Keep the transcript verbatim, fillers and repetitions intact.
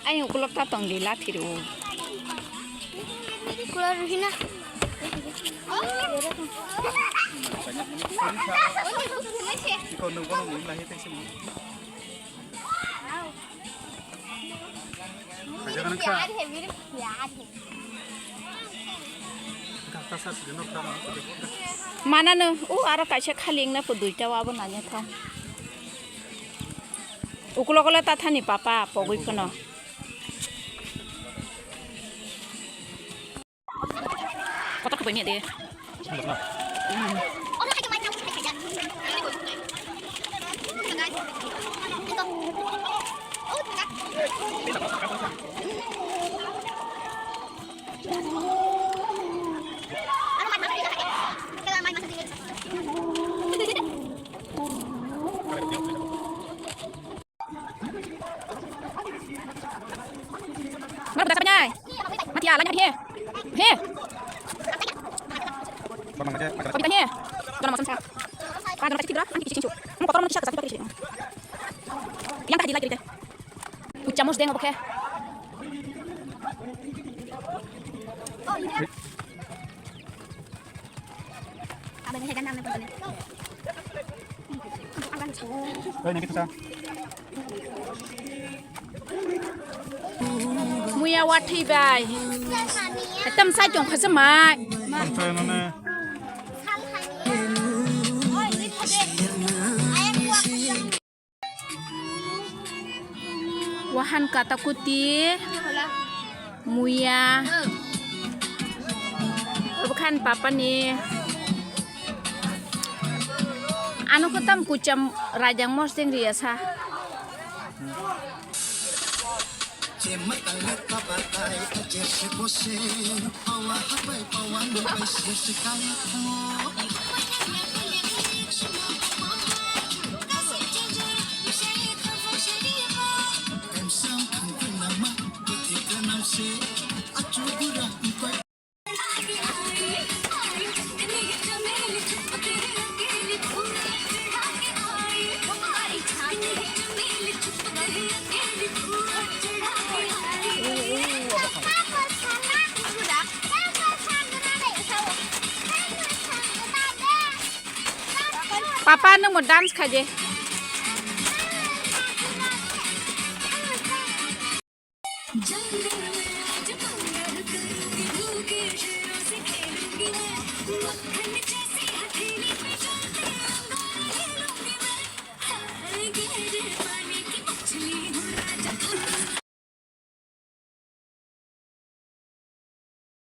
Ai ukulok ta tong di lathi ro. Ukulok ruhina. Iko nung kono nung lahi tengsi mo. Aja kan kha. Manano, o aro kaisa khali wngna pho duita o abo nanya thang. Ukulok le tathani papa pogwi phano. Kotor khe boini de. Mar budak siapa nyai? Mati ya, lanya he. He. Kau kita he. Kalau masam sa. Pada macam tidak, nanti kicik kicik. Mau kotor mau kisah kesakit pakai sih. Yang tadi lagi kita. Ucamos deng oke. Muya wathwi bai. Tam sai tong khasa mai. Wahan kata kuti, muya, bwkhan papani, ano khe tam kucham rajang mosdeng riya sa. Papa, nwng bo dance khaide.